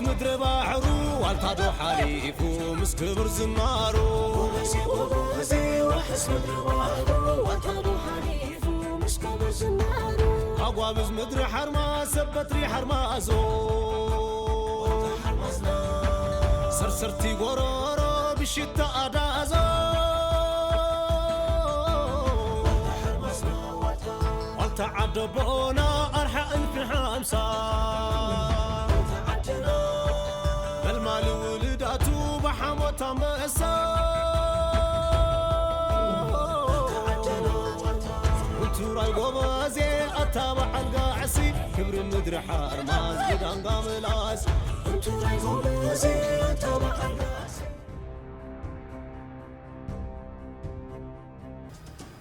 ምድሪ ባሕሩ ዋልታ ዶ ሓሊፉ ምስ ክብር ዝናሩ። ጎበዜ፣ ጎበዜ፣ ዋሕስ ምድሪ ባሕሩ ዋልታ ዶ ሓሊፉ ምስ ክብር ዝናሩ። ኣጓብዝ ምድሪ ሓርማዝ፣ ሰብ በትሪ ሓርማዞ። ዋልታ ሓርማዝና። ሰርሰርቲ ጎሮሮ ብሽታ ኣዳዞ። ዋልታ ሓርማዝና፣ ዋልታ ዓደቦና ኣርሓ እልፊ ሓምሳ። መልማሊ ውልዳቱ ብሓሞት ኣንበሳ። ውቱራይ ጎበዜ ኣታ በዓል ጋዕሲ፣ ክብሪ ምድሪ ሓርማዝ ብዳንጋ ምላስ። ውቱራይ ጎበዜ ኣታ በዓል ጋዕሲ።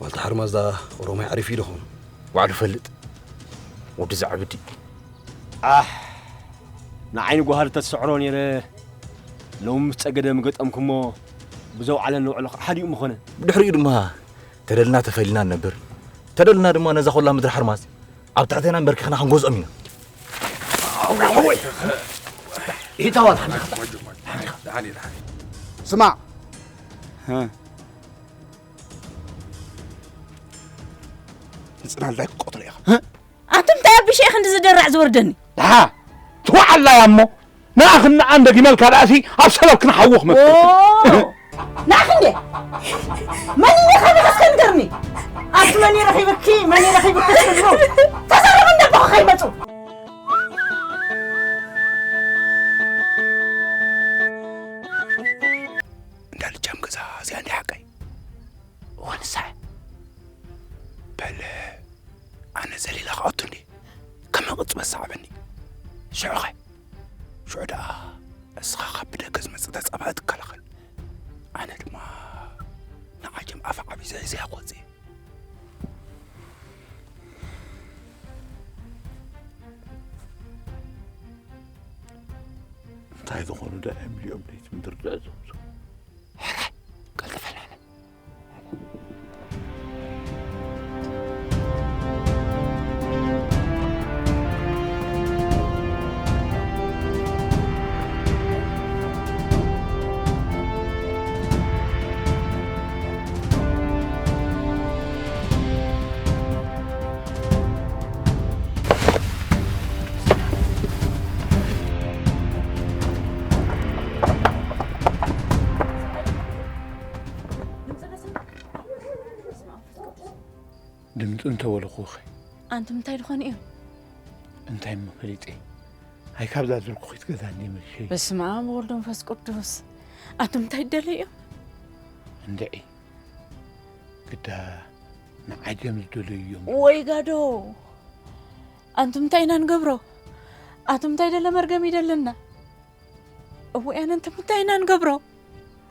ዋልታ ሓርማዝ ደኣ ኦሮማይ ዓሪፉ እዩ ዶ ኸውን? ባዕሉ ፈልጥ። ወዲ ዛዕብዲ። ኣሕ፣ ንዓይኒ ጓሃሪ ተትስዕሮ ነይረ። ሎሚ ምስ ጸገደ ምገጠምኩሞ፣ ብዘውዓለን ንውዕሎ ሓዲኡ ምኾነ። ብድሕሪኡ ድማ ተደልና ተፈሊና ንነብር። ተደልና ድማ ነዛ ኾላ ምድሪ ሓርማዝ ኣብ ትሕቴና ኣንበርኪኽና ክንገዝኦም ኢና። ስማዕ፣ ንጽናላይ ክትቆትሎ ኢኻ። ኣንቱም እንታይ ኣቢሸ ኢኺ እንዲ ዝደራዕ ዝወርደኒ? ደሓ ትውዓላ እያ እሞ፣ ንኣኽን ንኣን ደጊመልካ ደኣሲ ኣብ ሰበብ ክንሓዊ ክመጽእ። ኦ፣ ንኣኽን ድየ? መን እዩ ከመይ እስከ ንገርኒ? ኣንቲ መን እዩ ረኺብኪ? መን እዩ ረኺብኪ ትብሉ? ተዛረቡ እንደ ኣቦኹ ከይመጹ። እንዳ ልጃም ገዛ እዚኣ እንዲ ሓቀይ? እወ፣ ንሳ እያ። በል፣ ኣነ ዘሊለ ክኣቱ እንዲ፣ ከም ቅጽበት ሰዓበኒ። ሽዑኸ? ሽዑ ደኣ እስኻ ካብ ብደገ ዝመጽእ ተጻባኢ ትከላኸል። ኣነ ድማ ንዓጀም ኣፍ ዓቢዘ ሒዘያ ክወጽእ እየ። እንታይ ዝኾኑ ደኣ እዮም እዚኦም ለይቲ ምድሪ ደኣ ዘውጽኡ? ሕራይ፣ ቀልጥፈ ናዕለ። ድምፂ እንተበልኹኸ? ኣንቱም እንታይ ድኾኑ እዮም? እንታይ እሞ ፈሊጠ? ኣይ ካብዛ ዝብልኩኺ ገዛ እንዲ መልሸይ። በስመ ኣብ ወወልድ ወመንፈስ ቅዱስ። ኣንቱም እንታይ ትደልዩ እዮም? እንድዒ ግዳ ንዓጀም ዝደለዩ እዮም። ወይ ጋዶ! ኣንቱም እንታይ ኢና ንገብሮ? ኣቱም እንታይ ደለ መርገም ይደለና? እወ፣ ኣነ እንተ እንታይ ኢና ንገብሮ?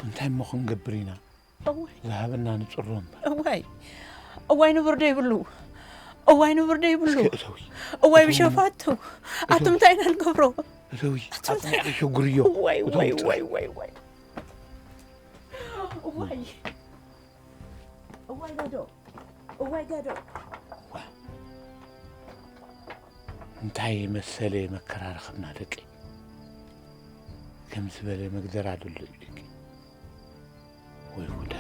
እንታይ እሞ ክንገብር ኢና? እዋይ። ዝሃበና ንጽሮ እምበር። እዋይ። እዋይ ንቡር ዶ ይብሉ? እዋይ ንቡር ዶ ይብሉ? እስከ እተዊ። እዋይ እተዊ። ብሸፋቱ። እተዊ። ኣቱም እንታይ ኢና ንገብሮ? እተዊ። ኣቱም እንታይ? ኣጽኒዕኺ ሸጉርዮ። እዋይ፣ እተዊ እዋይ፣ ጥራይ። እዋይ፣ እዋይ፣ እዋይ። እዋይ። እዋይ ጋዶ። እዋይ ጋዶ። ዋ። እንታይ መሰለ መከራ ረኸብና ደቂ። ከምዚ በለ መግደራ ደሎ እዩ ደቂ። ወይ ጉዳ።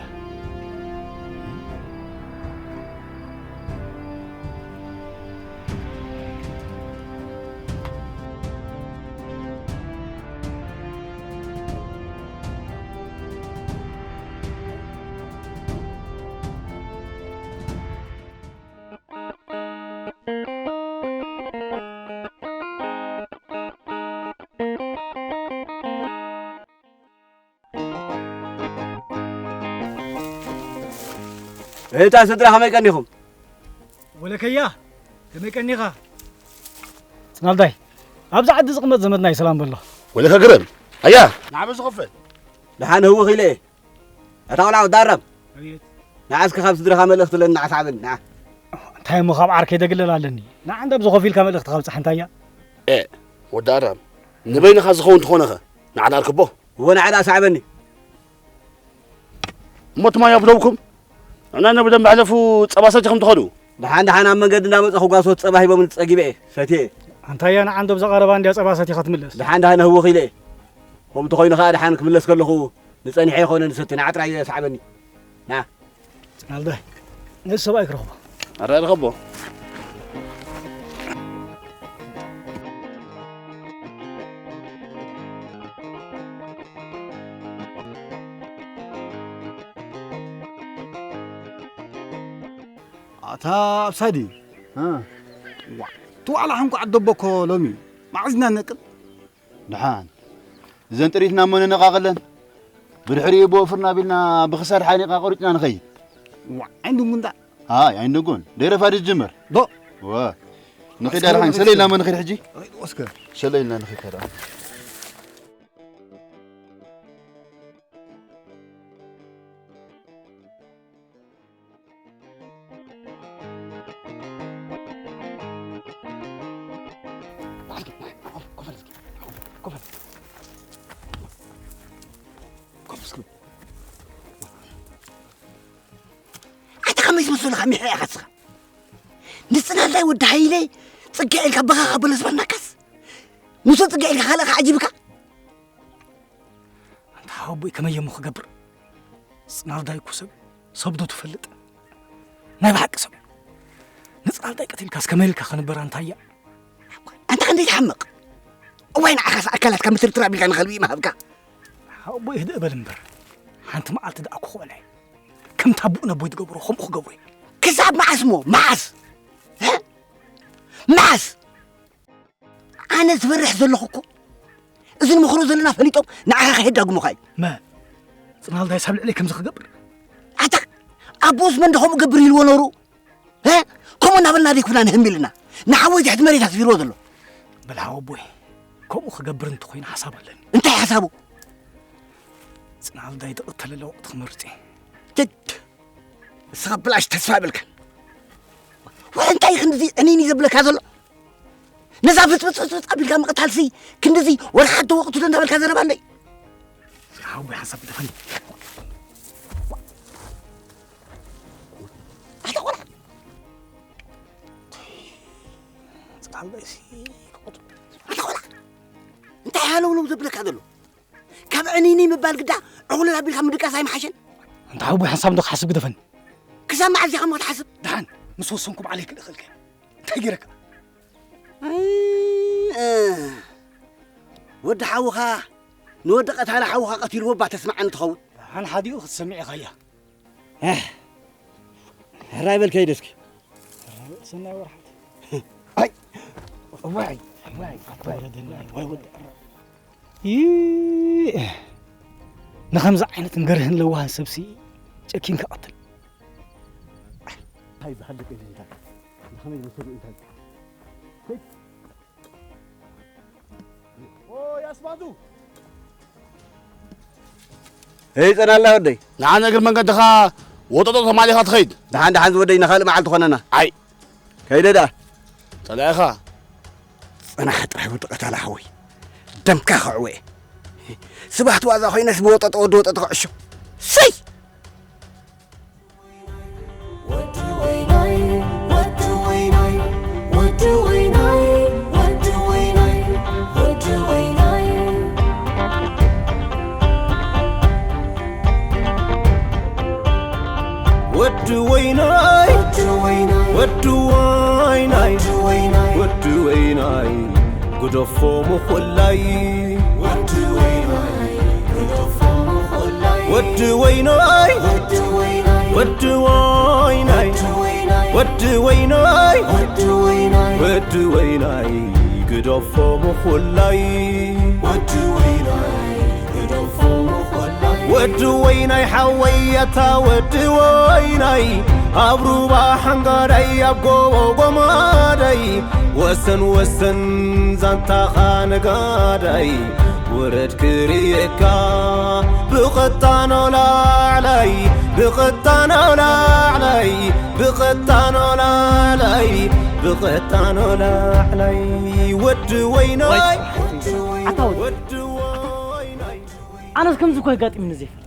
እታ ስድራ ከመይ ቀኒኹም? ወለከያ፣ ከመይ ቀኒኻ? ጽናልታይ፣ ኣብዚ ዓዲ ዝቕመጥ ዘመድና እዩ፣ ሰላም በሎ። ወለከ ግርም፣ ኣያ፣ ንዓበ ዝኸፍል። ደሓን ህውኽ ኢለ እየ። ኣታ ቆልዓ ወዲ ኣራም። ኣቤት። ንዓ እስከ ካብ ስድራኻ መልእኽቲ ለኒ ንዓ ሰዓበኒ፣ ንዓ። እንታይ እሞ ካብ ዓርከይ ደግለል ኣለኒ። ንዓ እንዳ ኣብዚ ኮፍ ኢልካ መልእኽቲ ካብ ጸሓ እንታይ እያ? ኤ፣ ወዲ ኣራም፣ ንበይንኻ ዝኸውን እንተኾነኸ ንዓ ንኣርክቦ። እወ፣ ንዓ ደኣ ሰዓበኒ። እሞ ትማሊ ኣብ ደውኩም ንዕና ነብደም መሕለፉ ጸባ ሰቲኹም ትኸዱ። ደሓን ደሓን ኣብ መንገዲ እንዳመጻኹ ጓሶት ጸባ ሂቦምኒ ጸጊበ እየ፣ ሰትየ እየ። ኣንታያ ንዓንዶ ብዛ ቀረባ እንድያ ጸባ ሰቲኻ ትምለስ። ደሓን ደሓን ህውኽ ኢለ እየ። ከምኡ እንተኾይኑ ኸኣ ደሓን ክምለስ ከለኹ ንጸኒሐ ይኾነ ንሰቲ ንዓጥራይ እየ ሰዓበኒ። ና። ጽናልዳይ፣ ነዚ ሰብኣይ ክረኽቦ። ኣረ ርኸቦ። ኣታ ኣብሳዲ። እ። ዋ፣ እቲ ዋዕላ ሓንኳ ዓደቦ እኮ ሎሚ መዓዝ ኢና ንነቅል? ደሓን። እዘን ጥሪትና እሞ ነነቃቕለን። ብድሕሪኡ ብወፍርና ቢልና ብኽሳድ ሓኒቓ ቆሪጽና ንኸይድ። ዋ፣ ኣይንድንጉን ዳ። ኣይ፣ ኣይንድንጉን። ደይረፋድ ዝጅምር። ዶ? ዋ። ንኺድ ኣርሓን ሰለይልና እሞ ንኺድ ሕጂ። ኣይ፣ ወስከ። ሰለይልና ንኺድ ከዳ። ኣታ ከመይ ዝመስለካ ሚሐ ኢኻ ንስኻ? ንጽናላይ ወዲ ሃይለ ጽግዕ ኢልካ በኻኻ በሎ ዝበልናካስ፣ ንሱ ጽግዕ ኢልካ ካልእ ከዓጂብካ? ኣንታ ሓወቦይ ከመይ እሞ ክገብር? ጽናልዳይ እኮ ሰብ፣ ሰብ ዶ ትፈልጥ? ናይ ብሓቂ ሰብ። ንጽናልዳይ ቀቲልካስ ከመይ ኢልካ ክንበር ኣንታያ? ኣንታ ክንደይ ትሓምቕ? እዋይ ንዓኻስ ኣካላትካ ምትርትር ኣቢልካ ንኸልቢ ምሃብካ። ሓወቦይ ህድእ በል እምበር። ሓንቲ መዓልቲ ደኣ ክኾነ። ከምታ ኣቦኡ ነቦይ ትገብሮ ከምኡ ክገብሩ እየ። ክሳብ መዓስ እሞ? መዓስ? እ? መዓስ? ኣነ ዝፈርሕ ዘለኹ እኮ፣ እዚ ንምኽሮ ዘለና ፈሊጦም ንዓኻ ከየዳግሙኻ እዩ። መ? ጽናልዳይ ሳብ ልዕለይ ከምዚ ክገብር? ኣታ፣ ኣቦኡስ መን ዶ ከምኡ ገብር ኢልዎ ነሩ? እ? ከምኡ እናበልና ደይኮና ንህም ኢልና። ንሓወይ ትሕቲ መሬት ኣስፊርዎ ዘሎ። በል ሓወቦይ፣ ከምኡ ክገብር እንተኾይኑ ሓሳብ ኣለኒ። እንታይ ሓሳቡ? ጽናልዳይ ትቕተለላ ወቕቲ ክመርጽ እየ። ትት! ንስኻ ብላሽ ተስፋ ይብልካ። ወረ እንታይ ክንድዚ ዕኒኒ ዘብለካ ዘሎ? ነዛ ፍጽፍጽፍጽ ኣቢልካ ምቕታልሲ ክንድዚ ወላ ሓንቲ ወቕቱ ዶ እንዳበልካ ዘረባ ኣለይ? ሓወይ ሓሳብ ደፈን። ኣታ ቆልዓ። ጽባሕ በይሲ። ኣታ ቆልዓ። እንታይ ሃለውለው ዘብለካ ዘሎ? ካብ ዕኒኒ ምባል ግዳ ዕቑልል ኣቢልካ ምድቃስ ኣይምሓሸን? ኣንታ ሓወይ ሓሳብ እንዶ ክሓስብ ግደፈኒ። ክሳብ መዓዝ ኢኻ እሞ ክትሓስብ? ደሓን ምስ ወሰንኩ ባዕለይ ክልእኸልካ እየ። እንታይ ገይረካ? ኣይ፣ እ፣ ወዲ ሓውኻ ንወዲ ቀታሊ ሓውኻ ቀቲልዎ እባ ተስምዓኒ ትኸውን። ደሓን ሓዲኡ ክትሰምዕ ኢኻ እያ። ኣህ፣ ሕራይ በል ከይደ እስኪ። ሰናይ ወርሓት። ኣይ፣ እዋይ፣ እዋይ፣ እዋይ፣ እዋይ፣ ወዲ። ይእ፣ ንኸምዚ ዓይነት ንገርህን ለዋህን ሰብሲ ጨኪንካ ቀትል። እንታይ ዝሃልቅ እዩ እንታይ? ንኸመይ ዝመሰሉ እንታይ? ኦይ፣ ኣስማቱ! እይ፣ ጸናላ ወደይ። ንዓነ እግሪ መንገድኻ ወጠጦ ተማሊኻ ትኸይድ። ደሓን፣ ደሓን ዝወደይ፣ ንኻልእ መዓልቲ ኾነና። ኣይ። ከይደ ደኣ። ጸላኢኻ። ጽናሕ ጥራይ ወዲ ቀታላ ሓወይ። ደምካ ከዕወ። ስባህቲ ዋዛ ኮይነስ ብወጠጦ ወዲ ወጠጦ ክዕሾ። ሰይ! ወዲ ወይናይ፣ ወዲ ወይናይ፣ ወዲ ወይናይ፣ ወዲ ወይናይ፣ ወዲ ወይናይ። ወዲ ወይናይ፣ ወዲ ወይናይ፣ ወዲ ወይናይ፣ ወዲ ወይናይ፣ ወዲ ወይናይ፣ ግደፎ ምኹላይ። ወዲ ወይናይ፣ ግደፎ ምኹላይ። ወዲ ወይናይ፣ ወዲ ወይናይ፣ ወዲ ወይናይ፣ ወዲ ወይናይ፣ ወዲ ወይናይ፣ ወዲ ወይናይ፣ ወዲ ወይናይ፣ ግደፎ ምኹላይ። ወዲ ወይናይ፣ ግደፎ ምኹላይ። ወዲ ወይናይ ሓወይ ኣታ ወዲ ወይናይ፣ ኣብ ሩባ ሓንጋዳይ ኣብ ጎቦ ጎማዳይ፣ ወሰን ወሰን ዛንታኻ ነጋዳይ፣ ውረድ ክርእየካ ብቐጣኖ ላዕላይ፣ ብቐጣኖ ላዕላይ፣ ብቐጣኖ ላዕላይ፣ ብቐጣኖ ላዕላይ፣ ወዲ ወይናይ፣ ኣታ ወዲ። ወዲ ወይናይ። ኣነስ ከምዚ እኮ የጋጢምኒ ዘይፈልጥ።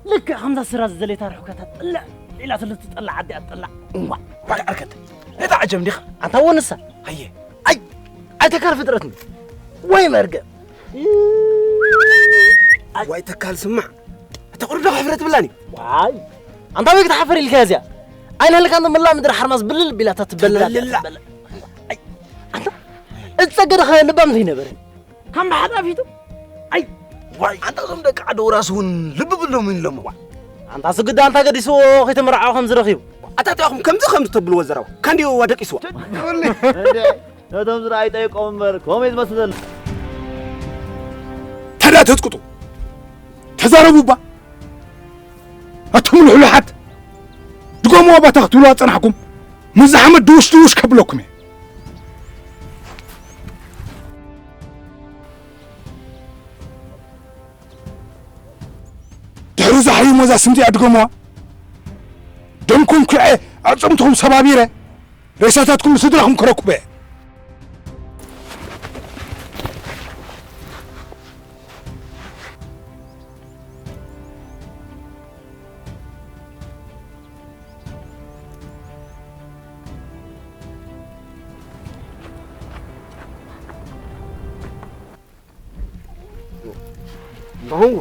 ልክዕ ከምዛ ስራ ዝደለየታ ርሑካታ ጥልዕ ኢላ ትልትጠልዕ ዓዲ ኣትጠልዕ። እዋ፣ ዋጋ ዕርከት። ነታ ዓጀብ እንዲኻ። ኣንታ ወንሳ። ኣየ። ኣይ። ኣይተካል ፍጥረት እንዲ። ወይ መርገም። ዋይ ተካል ስማዕ። እታ ቁሪ ዶ ሕፍረት ብላኒ። ዋይ። ኣንታ ወይ ክትሓፍር ኢልካ እዚኣ። ኣይንህልካ እንተ መላ ምድሪ ሓርማዝ ብልል ቢላታ ትበልላ። ትበልላ። ኣይ፣ ኣንታ እጸገደ ኸ ልባም ዘይነበረ። ከም ብሓጣፊቱ። ኣይ፣ ዋይ። ኣንታ እዞም ደቂ ዓዲ ወራስ እውን ልቢ ብሎም ኢሎሞ። ኣንታ ስግዳ ኣንታ ገዲስዎ ከይተመርዓዎ ከም ዝረኺቡ። ኣታ እቲኹም ከምዚ ከም ዝተብልዎ ዘረባ። ካንዲዮ ዋደቂስዎ። እንዴ፣ ነቶም ዝረኣዩ ጠይቆም እምበር፣ ከምኡ እዩ ዝመስል ዘሎ። ታዲያ ተጽቅጡ። ተዛረቡ እባ። ኣቱም ልሕሉሓት። ድገምዎ ባታ ክትብሉ ኣጸናሕኩም። ምስ ሓመድ ድውሽ ድውሽ ከብለኩም እየ። ድሕሪ እዛ ሓይሞ እዛ ስምቲ እያ ድገምዋ። ደምኩም ኩዐ ኣዕጽምትኹም ሰባቢረ ሬሳታትኩም ንስድራኹም ከረክቦ እየ። እንዳኹም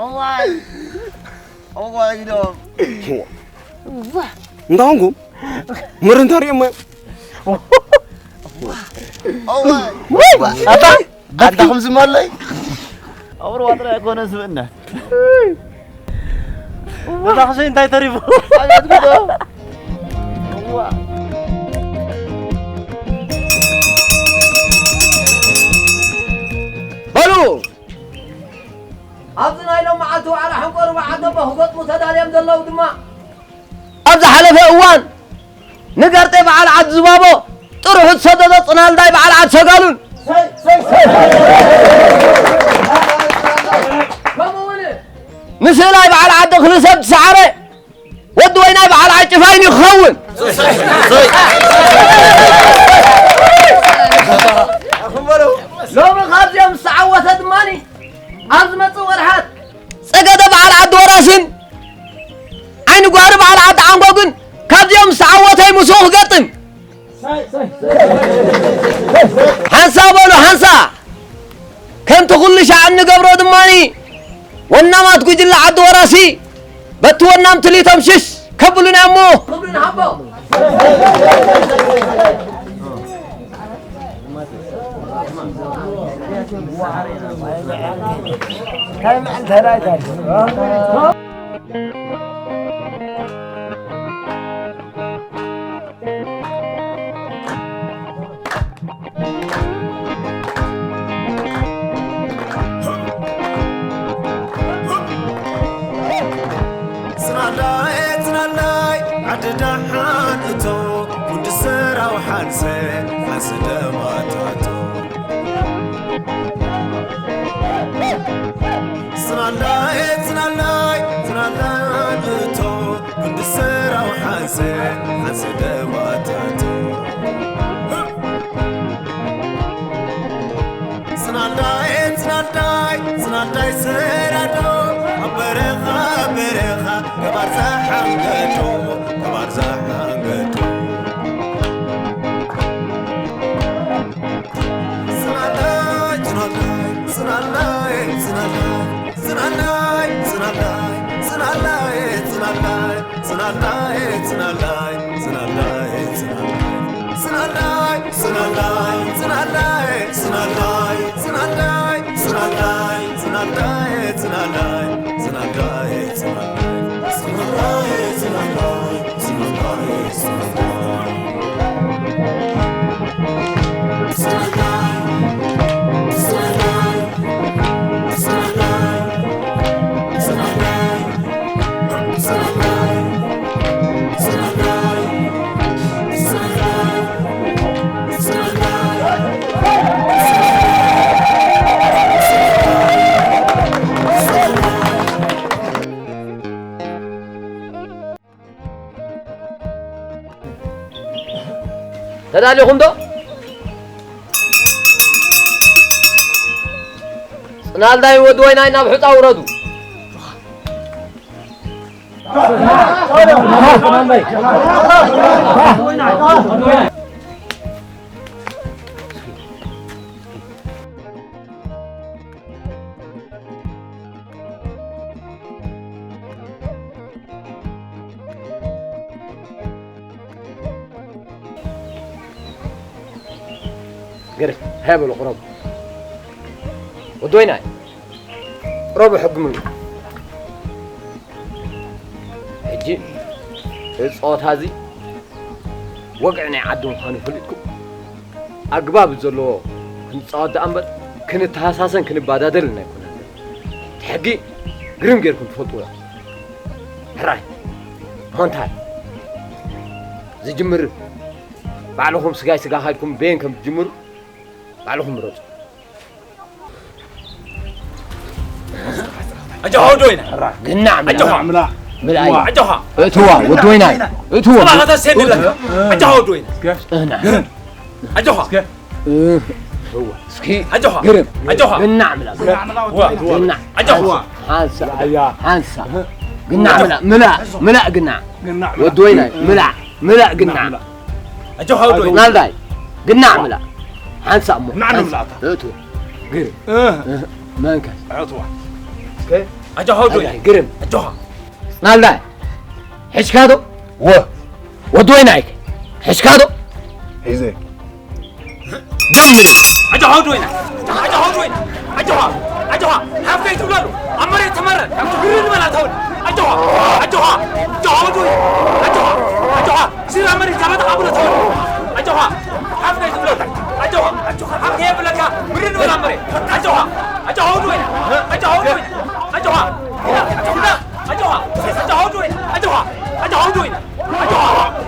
እዋይ። እዋይ፣ ኢሎም። እንዳኹም ምርንታሪኦም። እዋይ። ኣታ ኣታ ከም ዝማለይ ኣውሮ ዋጥራ ኣይኮነ ስብእና። እታ ክሰይ እንታይ ተሪፉ? ኣቤት ጉዶ። እዋ። በሉ፣ ኣብዚ ናይ ሎም መዓልቲ ዋዕላ ሕንቆ ርብዓ ገቦ ክገጥሙ ተዳልዮም ዘለዉ ድማ፣ ኣብ ዝሓለፈ እዋን ንገርጤ በዓል ዓዲ ዝባቦ ጥርሑ ዝሰደዶ ጽናልዳይ በዓል ዓዲ ሰጋሉን፣ ከምኡ እውን ንስእላይ በዓል ዓዲ ክልሰብ ዝሰዓረ ወዲ ወይናይ በዓል ዓዲ ጭፋይን እዩ ክኸውን። ሎሚ ካብዚኦም ዝተዓወተ ድማኒ ኣብ ዝመጽእ ወርሓት ጸገደ በዓል ዓዲ ወራስን ዓይኒ ጓሪ በዓል ዓዲ ዓንጎግን ካብዚኦም ዝተዓወተ እዩ ምስኡ ክገጥም። ሓንሳ በሉ፣ ሓንሳ። ከምቲ ኩሉ ሻዕ እንገብሮ ድማኒ፣ ወናማት ጉጅለ ዓዲ ወራሲ፣ በቲ ወናም ትልሂቶም ሽሽ ከብሉና እሞ። ክብሪ ንሃቦ። ጽናላይ፣ ጽናላይ፣ ዓዲ ደሓን እቶ፣ ጉንዲ ሰራው ሓንሰ፣ ሓንሰ ደማታቶ። ጽናላይ፣ ጽናላይ፣ ጽናላይ፣ እቶ፣ ጉንዲ ሰራው ሓንሰ፣ ሓንሰ ደማታቶ። ጽናላይ፣ ጽናላይ፣ ጽናላይ ሰራዶ፣ ኣብ በረኻ፣ በረኻ፣ ገባር ዘሓንገዶ፣ ገባር ዘሓንገዶ። ጽናላይ፣ ጽናላይ፣ ጽናላይ፣ ጽናላይ፣ ጽናላይ፣ ጽናላይ፣ ጽናላይ፣ ጽናላይ፣ ጽናላይ፣ ጽናላይ፣ ጽናላይ፣ ጽናላይ፣ ጽናላይ፣ ጽናላይ፣ ጽናላይ፣ ጽናላይ፣ ተዳሊኹም ዶ? ጽናልዳይ ወዲ ወይናይ ናብ ሑጻ ውረዱ። ገርህ፣ ሃይ በሉ፣ ቅረቡ። ወዲ ወይናይ፣ ቅረቡ፣ ሕግምሉ። ሕጂ፣ እዚ ጸወታ እዚ ወግዒ ናይ ዓዲ ምዃኑ ፈሊጥኩም፣ ኣግባብ ዘለዎ ክንጻወት ደኣ እምበር፣ ክንተሃሳሰን ክንበዳደልን ኣይኮነን። እቲ ሕጊ ግርም ጌርኩም ትፈልጥዎ ኢኹም። ሕራይ፣ ሆንታይ፣ ዝጅምር ባዕልኹም ስጋይ ስጋ ካድኩም በየን ከም ትጅምሩ ባዕልኹም ምረጹ። ኣጆኻ ወዲ ወይናይ። ግናዕ ምላ። ኣጆኻ። ምላ። ምላ። ኣጆኻ። እትዋ፣ ወዲ ወይናይ። እትዋ። ጽባቐ ተሰንለካ። ኣጆኻ ወዲ ወይናይ። ጽና። ኣጆኻ። እስኪ። ኣጆኻ። ግርም። ኣጆኻ። ግናዕ ምላ። ዋ፣ ዋ። ግናዕ። ኣጆኻ። ሓንሳ። ኣያ። ሓንሳ። ግናዕ ምላ። ምላ። ምላ ግናዕ። ግናዕ ምላ። ወዲ ወይናይ። ምላ። ምላ ግናዕ። ኣጆኻ ወዲ ወይናይ። ናልዳይ። ግናዕ ምላ። ሓንሳ እሞ። ግናዕ ሓንሳ። ምላ። እቱ። ግርም። እህ። እህ። መንከስ። ኣጆኻ። እስከ። ኣጆኻ ወዲ ወይናይ። ግርም። ኣጆኻ። ናልዳይ። ሕሽካዶ? ወ። ወዲ ወይናይ። ሕሽካዶ? ሒዘ። ዳምሪ። ኣጆኻ ወዲ ወይናይ። ኣጆኻ ወዲ ወይናይ። ኣጆኻ። ኣጆኻ። ሓፍተይ ትብለሉ። ኣብ መሬት ተመረ። ግርም በላ ተወል። ኣጆኻ። ኣጆኻ። ኣጆኻ ወዲ ወይናይ። ኣጆኻ። ኣጆኻ። ሲራ መሬት ዘመተ ኣቡነ ተወል። ኣጆኻ። ሓፍተይ ትብለሉ። ኣጆኻ። ኣጆኻ። ሓፍተይ የብለካ። ግርም በላ መሬት። ኣጆኻ። ኣጆኻ ወዲ ወይናይ። ኣጆኻ ወዲ ወይናይ። ኣጆኻ። ኣጆኻ። ኣጆኻ። ኣጆኻ ወዲ ወይናይ። ኣጆኻ። ኣጆኻ ወዲ ወይናይ። ኣጆኻ።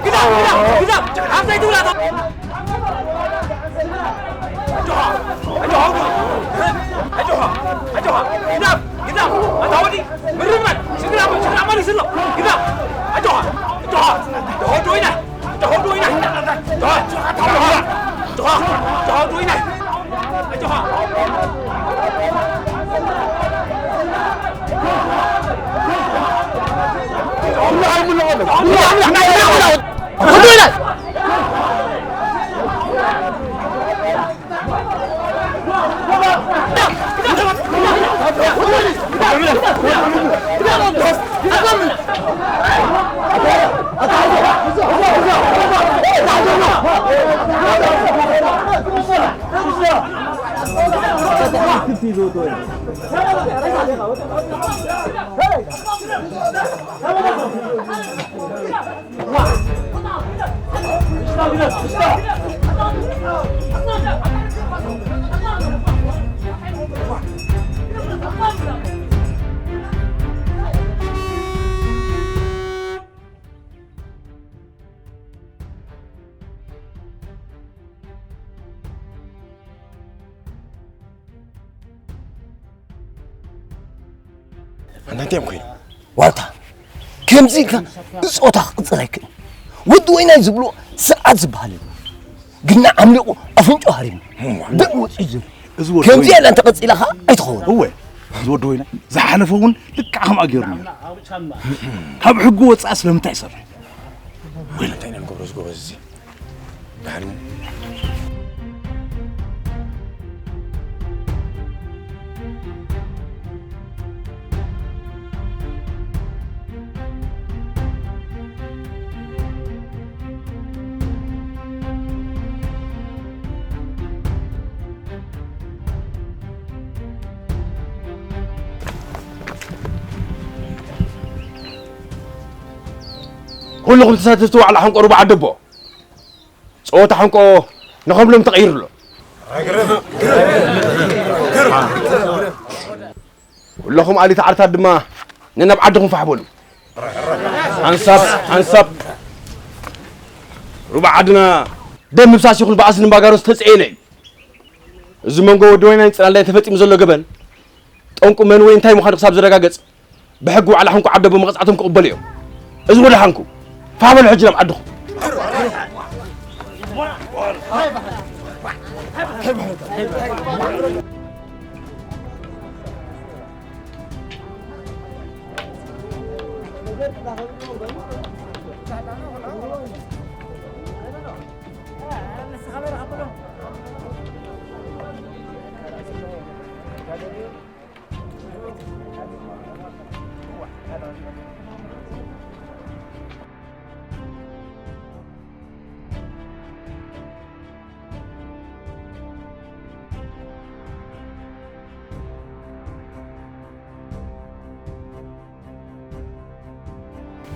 ግዳ፣ ግዳ፣ ግዳ። ሓፍተይ ትብላ። ኣጆኻ። ኣጆኻ ወዲ ወይናይ። ኣጆኻ። ኣጆኻ። ግዳ፣ ግዳ። ኣታ ወዲ። ምርመር። ሽግራ፣ ሽግራ መሊስሎ። ግዳ። ኣጆኻ። ኣጆኻ። ኣጆኻ ወዲ ወይናይ። ኣጆኻ ወዲ ወይናይ። ኣጆኻ። ኣጆኻ። ኣጆኻ ወዲ ወይናይ። ኣጆኻ። ኣንታ እንታይ እዮም ኮይኖም? ዋልታ፣ ከምዚ ኢልካ ብጾታ ክቕጽል ኣይክእልን። ወዲ ወይናይ ዝብልዎ ስርዓት ዝበሃል የለን። ግና ዓምሊቑ ኣፍንጫ ሃሪሙ። እሞ፣ ደም ወጺኡ ዝብል። እዚ ወዲ ከምዚ ወይናይ፣ ኢላ እንተቐጺላ ኸኣ ኣይትኸውን። እወ፣ እዚ ወዲ ወይናይ ዝሓለፈ እውን ልክዕ ከምኣ ገይሩ ነይሩ። ካብ ሕጊ ወጻኢ ስለምንታይ ይሰርሕ? ወይለ እንታይ ኢና ንገብሮ እዚ ጎበዝ እዚ? ደሓን እዩ። ኩልኹም ተሳተፍቲ ዋዕላ ሕንቆ ሩባ ዓደቦ፣ ጸወታ ሕንቆ ንኸም ሎም ተቐይሩ ኣሎ። ኩለኹም ኣሊት ዓርታት ድማ ነናብ ዓድኹም ፋሕ በሉ። ሓንሳብ ሓንሳብ ሩባ ዓድና ደም ምፍሳስ ይኹን ባእሲ ንምባጋሮ ዝተጸየነ እዩ። እዚ መንጎ ወዲ ወይናይን ጽላላይ ተፈጺሙ ዘሎ ገበን ጠንቁ መን ወይ እንታይ ምዃኑ ክሳብ ዝረጋገጽ፣ ብሕጊ ዋዕላ ሕንቁ ዓደቦ መቕጻዕቶም ክቕበሉ እዮም። እዚ ወደ ሓንኩ ፋሕ በሉ ሕጂ ናብ ዓድኹም።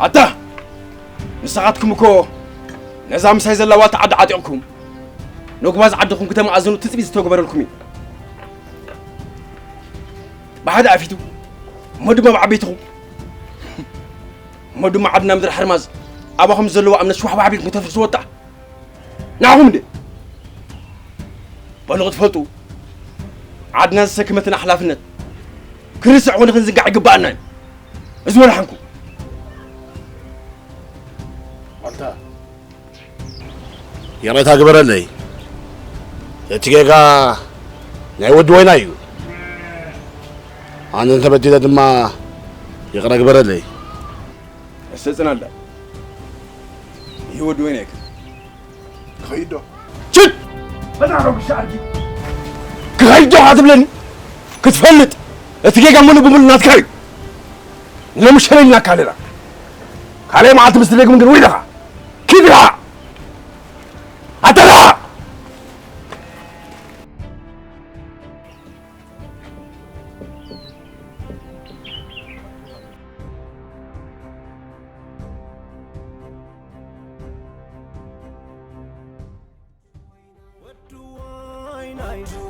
ኣታ ንስኻትኩም እኮ ነዛ ምሳይ ዘላ ዋልታ ዓዲ ዓጢቕኩም፣ ነጉባዝ ዓድኹም ክተመኣዝኑ ትጽቢት ዝተገበረልኩም እዩ። ብሓደ ኣፊቱ እሞ ድማ ብዓበይትኹም እሞ ድማ ዓድና ምድሪ ሓርማዝ ኣባኹም ዘለዋ እምነት ሽዋሕዋሕ ኣቢልኩም ከተፍርስዎ ወጣ። ንዓኹም እንዴ? በሉ ክትፈልጡ፣ ዓድና ዝሰከመትና ሓላፍነት ክንርስዕ ኮነ ክንዝንጋዕ ይግባኣና እዩ። እዚ ወላሓንኩ። ኣንታ ይቕሬታ ግበረለይ። እቲ ጌጋ ናይ ወዲ ወይና እዩ። ኣነ እንተበዲለ ድማ ይቕረ ግበረለይ። እሰጽናላ። ይህ ወዲ ወይና ይክ ክኸይዶ። ሽት! በጣም ነው ብሻ ኣድጊ። ክኸይዶ ኣትብለኒ? ክትፈልጥ እቲ ጌጋ ሙሉ ብሙሉ ናትካ እዩ። ሎሚ ሸለል ኢልናካ ኣለና። ካልኣይ መዓልቲ ምስ ትደግም ግን ወይለኻ። ኪድ ኢኻ። ኣተላ! ወዲ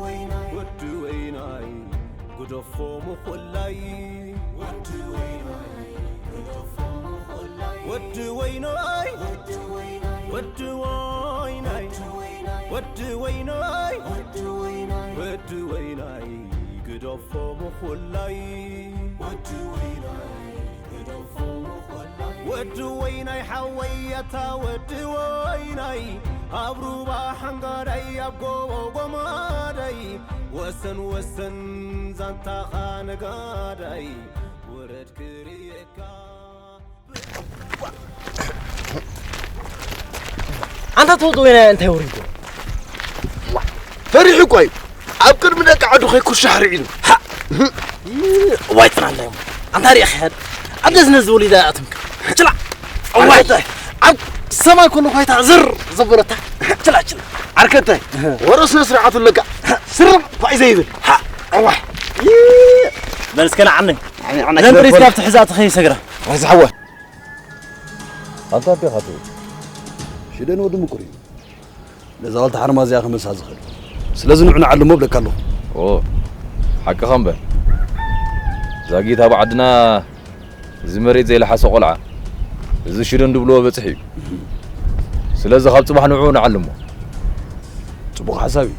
ወይናይ፣ ወዲ ወይናይ፣ ግደፎ ምኹላይ። ወዲ ወይናይ፣ ግደፎ ምኹላይ። ወዲ ወይናይ፣ ወዲ ወይናይ፣ ወዲ ወይናይ፣ ወዲ ወይናይ፣ ወዲ ወይናይ፣ ግደፎ ምኹላይ። ወዲ ወይናይ፣ ወዲ ወይናይ ሓወይ ኣታ ወዲ ወይናይ ኣብ ሩባ ሓንጋዳይ ኣብ ጎቦ ጎማዳይ ወሰን ወሰን ዛንታኻ ነጋዳይ ውረድ ክርእየካ። ኣንታ ተወዶ ወይናይ እንታይ ወሪዶ? ፈሪሑ እኮ እዩ። ኣብ ቅድሚ ደቂ ዓዱ ከይኩሻሕ ርዒዱ። ሃ! እዋይ ጥራላይ እሞ። ኣንታ ሪእኻ ሕድ። ኣብ ደዝነ ዝወሊዳ ኣትምካ። ችላ! እዋይ! ኣንታ ኣብ ሰማይ ኩሉ ኳይታ ዝር ዘበለታ። ችላ፣ ችላ። ዓርከታይ፣ ወረ ስነ ስርዓቱ ኣለካ። ስር ኳይ ዘይብል። ሃ! እዋይ! በል እስከ ንዓኒ። ንዓኒ፣ ንዓኒ ነንበሪት ክነበር። ካብ ትሕዛ ትኸይ ሰግራ። ወይ ዝሓወ። ኣንታ ኣዴኻ ትብል። ሽደን ወዲ ምቁር እዩ። ነዛ ዋልታ ሓርማዝ እዚኣ ክመልሳ ዝኽእል። ስለዚ ንዑ ንዓልሞ እብለካ ኣለኹ። ኦ፣ ሓቅኻ እምበር። ዛጊት ኣብ ዓድና እዚ መሬት ዘይለሓሶ ቆልዓ፣ እዚ ሽደን ድብልዎ በጽሒ እዩ። ስለዚ ካብ ጽባሕ ንዑ ንዓልሞ። ጽቡቕ ሓሳብ እዩ።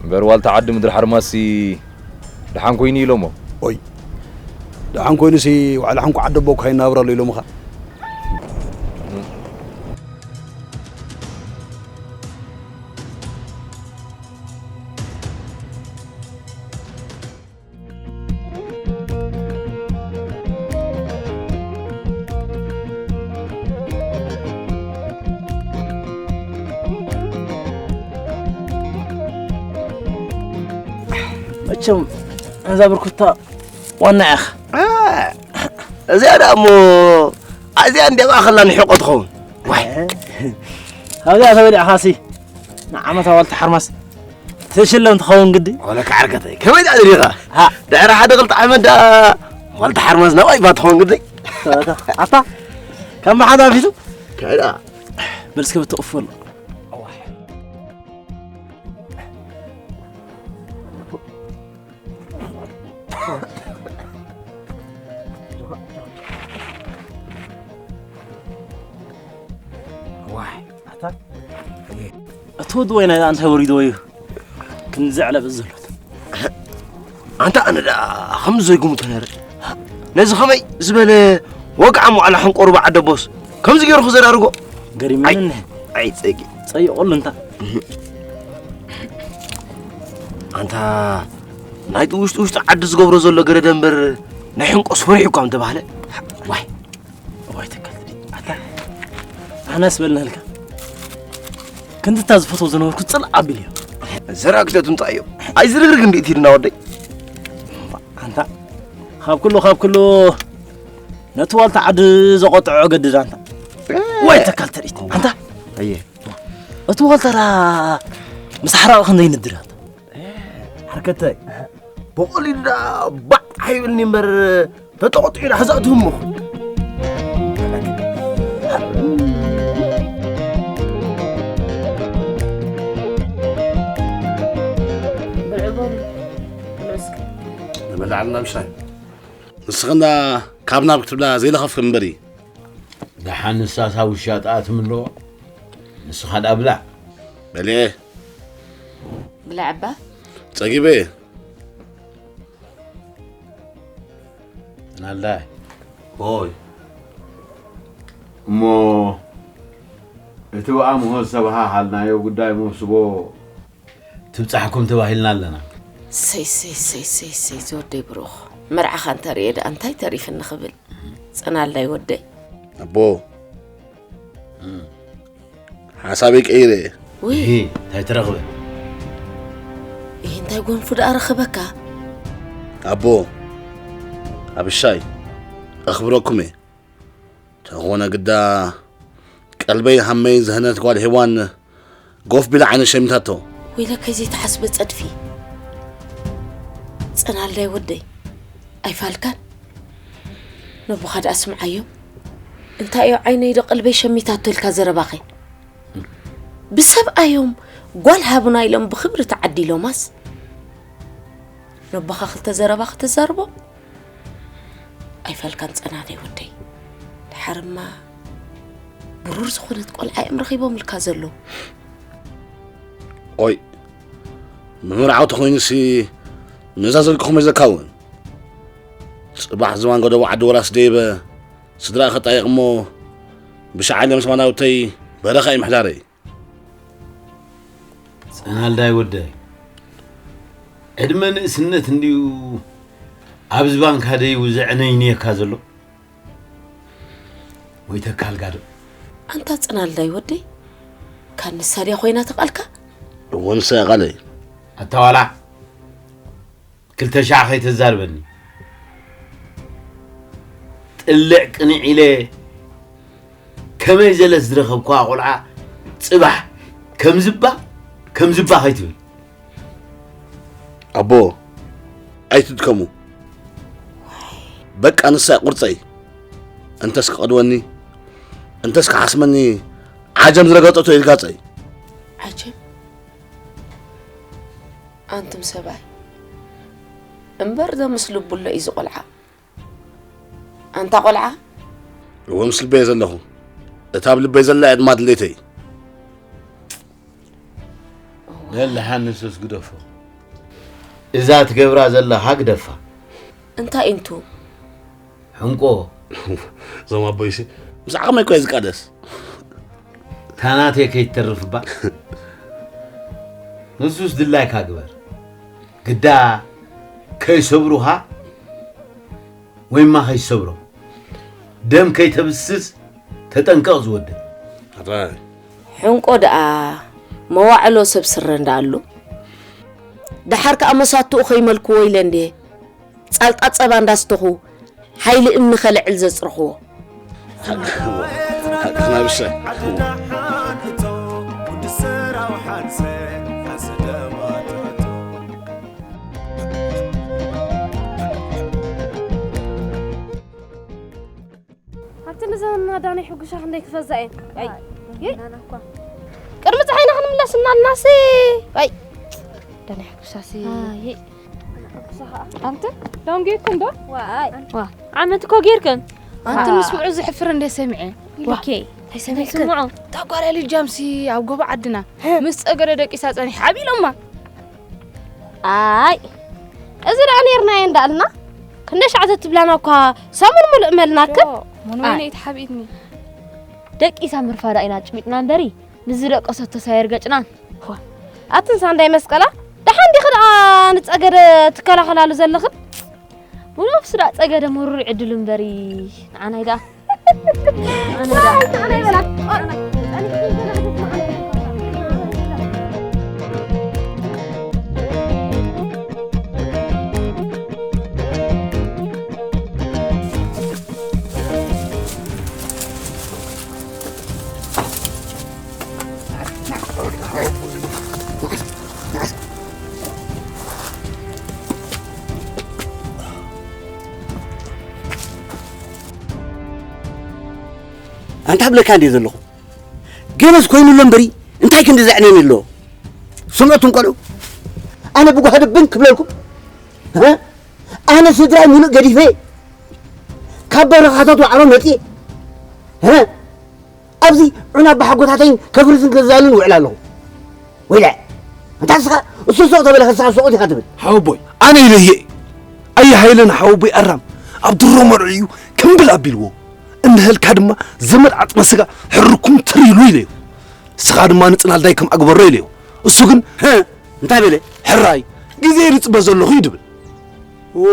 እምበር ዋልታ ዓዲ ምድሪ ሓርማዝሲ ደሓን ኮይኑ ኢሎሞ። ኦይ፣ ደሓን ኮይኑሲ ዋዕላ ሓንኮ ዓደቦ እኳ ይናብር ኣሎ ኢሎምኻ። መቸም ነዛ ብርኩታ ዋና ኢኻ። አ፣ እዚኣ ደኣ እሞ ኣዚኣ እንዲያ ማእኸልና ንሕቆ ትኸውን። ዋይ። ካብዚኣ ተበሊዕኻሲ ንዓመት ኣዋልቲ ሓርማስ ትሽለም ትኸውን ግዲ። ወለካ ዓርከተይ፣ ከመይ ደኣ ደሊኻ? ሃ። ድሕሪ ሓደ ክልተ ዓመት ደኣ ዋልታ ሓርማስ ናባይ ባ ትኸውን ግዲ። ኣታ፣ ኣታ፣ ከም ብሓደ ኣፊሱ? ከይዳ። በል እስከ ብትቕፈሉ። ዋይ፣ ኣታ፣ እቲ ወዲ ወይናይ እንታይ ወሪድዎ እዩ? ክንዲ ዘዕለብ ዘሎት። ኣንታ ኣነ ደኣ ከምዚ ዘይግምቶ ነይረ። ነዚ ከመይ ዝበለ ወግዓም ዋዕላ ሕንቆ ሩባ ዓደቦስ ከምዚ ገይሩ ክዘራርጎ? ገሪሙኒ ኣይ፣ እኒሀ። ኣይ፣ ጸጊ። ጸይቑሉ እንታ። ኣንታ ናይቲ ውሽጢ ውሽጢ ዓዲ ዝገብሮ ዘሎ ገረደ እምበር ናይ ሕንቆስ ፈሪሑ እኳ ምተባህለ። ዋይ። ኣነስ በልናልካ። ክንድታ ዝፈትዎ ዝነበርኩ ጽል ኣቢል እዩ። ዘራግደቱ እንታይ እዩ? ኣይዝርግርግ እንዴት ሂድና ወደይ? ኣንታ ካብ ኩሉ ካብ ኩሉ ነቲ ዋልታ ዓዲ ዘቆጥዖ ገድድ ኣንታ። ወይ ተካል ተሪት ኣንታ። ኣየ። እቲ ዋልታራ ምስ ሓራቕ ክንደይ ንድር ኣንታ። ሓርከተይ፣ ብቐሊሉ ደኣ ባዕ ኣይብልኒ እምበር፣ ተጠቕጢዑ ደኣ ሕዛእትህሞ። ብልዑ በሉ፣ ብልዑ እስከ። ንበልዕ ኣለና ምሻይ። ንስኽና ካብ ናብ ክትብላ ዘይለኸፍኪ እምበሪ። ደሓን ንሳሳ ውሻ ጥኣ ትምልኦ። ንስኻ ደኣ ብላዕ። በልዐ። ብላዕ እባ። ጸጊበ። ናልዳይ። ኦይ። እሞ እቲ ብኣምሆ ዝተባሃሃልናዮ ጉዳይ መውስቦ ትብጻሕኩም ተባሂልና ኣለና። ሰይ፣ ሰይ፣ ሰይ፣ ሰይ፣ ሰይ፣ ዝወደይ ብሩኽ። መርዓኻ እንተርእየ ደኣ እንታይ ተሪፍኒ ክብል። ጽናልዳይ ወደይ። ኣቦ። ሓሳበይ ቀይረ እየ። ውይ። እሂ፣ እንታይ ተረኽበ? ይህ እንታይ ጎንፉ ደኣ ረኸበካ? ኣቦ፣ ኣብሻይ፣ ኣኽብረኩም እየ። ተኾነ ግዳ፣ ቀልበይ ሃመይ ዝህነት ጓል ሄዋን ጎፍ ቢላ ዓይነ ሸሚታቶ። ወይለከይ ዘይተሓስበ ጸድፊ። ጽናልዳይ ወደይ፣ ኣይፋልካን? ነቦኻ ደኣ ስምዓዮም። እንታይ እዩ ዓይነይ ዶ ቀልበይ ሸሚታቶ ኢልካ ዘረባኸ? ብሰብኣዮም ጓል ሃቡና ኢሎም ብኽብሪ ተዓዲሎማስ፣ ነቦኻ ክልተ ዘረባ ከተዛርቦ? ኣይፋልካን ጸናተይ ወደይ። ደሓርማ ብሩር ዝኾነት ቆልዓ እዮም ረኺቦምልካ ዘለዉ። ኦይ፣ ምምርዓው ተኾይኑሲ፣ ነዛ ዘልክኹም ዘካውን። ጽባሕ ዝባን ጎደቦ ዓዲ ወራስ ደይበ፣ ስድራ ከጣይቕ እሞ፣ ብሻዓለ ምስ ማናውተይ በረኻ እዩ ምሕዳረይ። ጽናልዳይ ወደይ፣ ዕድመ ንእስነት እንድዩ ኣብ ዝባንካ ደይቡ ዘዕነይንየካ ዘሎ። ወይ ተካል ጋዶ። ኣንታ ጽናልዳይ ወደይ፣ ካን ንሳ ድያ ኮይና ተቓልካ? እወ፣ ንሳ እያ ቓለይ። ኣታ ዋላ ክልተ ሻዕ ከይተዛርበኒ። ጥልዕ ቅንዕ ኢለ ከመይ ዘለት ዝረኸብኳ ቆልዓ ጽባሕ ከምዝባ፣ ከምዝባ ከይትብል። ኣቦ፣ ኣይትድከሙ። በቃ ንሳ ቁርጸይ። እንተስ ክቐድወኒ፣ እንተስ ክሓስመኒ፣ ዓጀም ዝረገጠቶ ይርጋጸይ። ዓጀም? ኣንቱም ሰብኣይ፣ እምበር ዶ ምስ ልቡ ኣሎ እዩ እዚ ቆልዓ? ኣንታ ቆልዓ? እወ፣ ምስ ልበይ ዘለኹ። እታ ኣብ ልበይ ዘላ እያ ድማ ድሌተይ። በል፣ ደሓን ንሱስ ግደፎ። እዛ ትገብራ ዘለኻ ግደፋ። እንታይ እንቱ? ሕንቆ። እዞም ኣቦይሲ፣ ምስ ዓቕመይ እኮ እየ ዝቃደስ። ታናተይ ከይትተርፍ እባ። ንሱስ ድላይካ ግበር። ግዳ ከይሰብሩኻ ወይማ ከይሰብሮም። ደም ከይተብስስ ተጠንቀቕ ዝወደይ። ኣታይ። ሕንቆ ደኣ መዋዕሎ ሰብ ስረ እንዳኣሉ። ደሓር ከኣ መሳትኡ ከይመልክዎ ኢለ እንድየ ጻልጣ ጸባ እንዳስተኹ ሓይሊ እምኒ ከልዕል ዘጽረኽዎ። ሓቅና ብሰ። ኣብቲ ንዘመንና ዳናይ ሕጉሻ ክንደይ ክፈዛ እየን። ኣይ፣ ኣይ፣ ይህ። ናና እኳ። ቅድሚ ፀሓይና ክንምለስ እናልናሲ። ኣይ፣ ዳናይ ሕጉሻሲ። ኣይ። ኣንቲ ዳውን ጌርክን ዶ? ዋይ። ዋ። ዓመት እኮ ጌርክን። ኣንቲ ዋ። ምስምዑ ዝሕፍር እንደ ሰሚዐ። ኦኬ። ኣይሰሚዕክን። ስምዑ። ታጓራ ልጃምሲ ኣብ ጎቦ ዓድና ምስ ጸገደ ደቂሳ ጸኒሕ ዓቢሎማ። ኣይ፣ እዚ ደኣ ኔርናዮ እንዳኣልና፣ ክንደይ ሻዕ ተትብላና እኳ ሰሙን ሙሉእ መልናክን። ዮ፣ ሞን ኣይ። ወይነ ኢትሓብኢትኒ። ደቂሳ ምርፋዳ ኢና ጭሚጥና እምበሪ፣ ንዝደቀሰቶ ሳየር ገጭናን። ዋ፣ ኣትን ሳንዳይ መስቀላ፣ ደሓን ዲኺ ደኣ ንጸገደ ትከላኸላሉ ዘለኽን? ብነብሱ ደኣ ጸገደ መሩር ዕድሉ እምበሪ፣ ንዓናይ ደኣ። ኣንታ ብለካ እንደ ዘለኹ ገለስ ኮይኑ ኣሎ እምበሪ እንታይ ክንዲ ዘዕነኒ ኣሎ? ስምዑ እትም ቆልዑ፣ ኣነ ብጓህዲ ብን ክብለልኩም እ? ኣነ ስድራይ ሙሉእ ገዲፈ ካብ በረኻታት ዋዕሮ መፅየ እ? ኣብዚ ዑና ብሓጎታተይን ከፍርስን ክዛልን ውዕል ኣለኹ። ወይለ እንታ ንስኻ እሱ ሱቕ ተበለ ከስኻ ሱቕ ዲኻ ትብል? ሓወቦይ ኣነ ኢለየ ኣየ ሃይለን ሓወቦይ ኣራም ኣብ ድሮ መርዑ እዩ ክምብል ኣቢልዎ። እንድህልካ ድማ ዘመድ ዓፅመ ስጋ ሕርኩም ትር ኢሉ ኢለዮ። ንስኻ ድማ ንፅላልዳይ ከም ኣግበሮ ኢለዮ። እሱ ግን እንታይ በለ? ሕራይ ግዜ ይርፅበ ዘለኹ እዩ ድብል። ው፣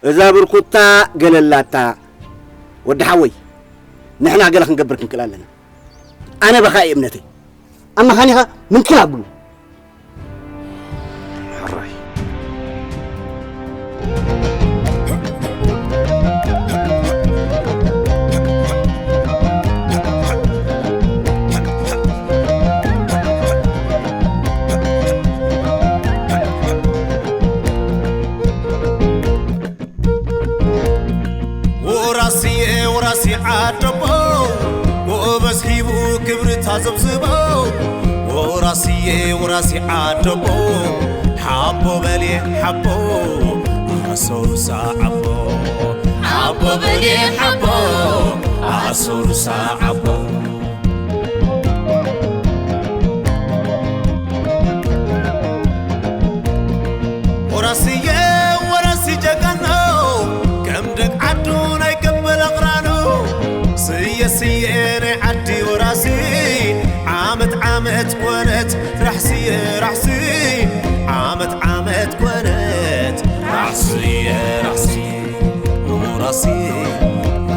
እዛ ብርኩታ ገለላታ። ወዲ ሓወይ፣ ንሕና ገለ ክንገብር ክንክእል ኣለና። ኣነ በኻ እየ እምነተይ። ኣብ መኻኒኻ ምንክል ኣብሉ። ሕራይ። ወራስየ ወራሲ ዓደቦ፣ ጎበዝ ሂቡ ክብሪ ታዘብዝቦ። ወራስየ ወራሲ ዓደቦ፣ ሓቦ በልየ ሓቦ፣ ኣሰሩሳ ዓቦ። ሓቦ በልየ ሓቦ፣ ኣሰሩሳ ዓቦ። ወራስየ ወራሲ ጀጋኑ፣ ከም ደግ ዓዱ ናይ ቀበል ኣቕራኑ። ስየ ስየ ናይ ዓዲ ወራሲ፣ ዓመት ዓመት ኮነት ራሕስየ ራሕሲ። ዓመት ዓመት ኮነት ራሕስየ ራሕሲ። ወራሲ፣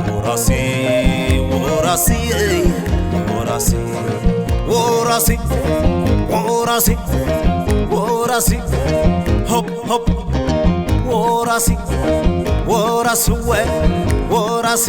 ወራሲ፣ ወራሲ፣ ወራሲ፣ ወራሲ፣ ወራሲ፣ ወራሲ፣ ሆፕ፣ ሆፕ፣ ወራሲ፣ ወራስወ፣ ወራሲ፣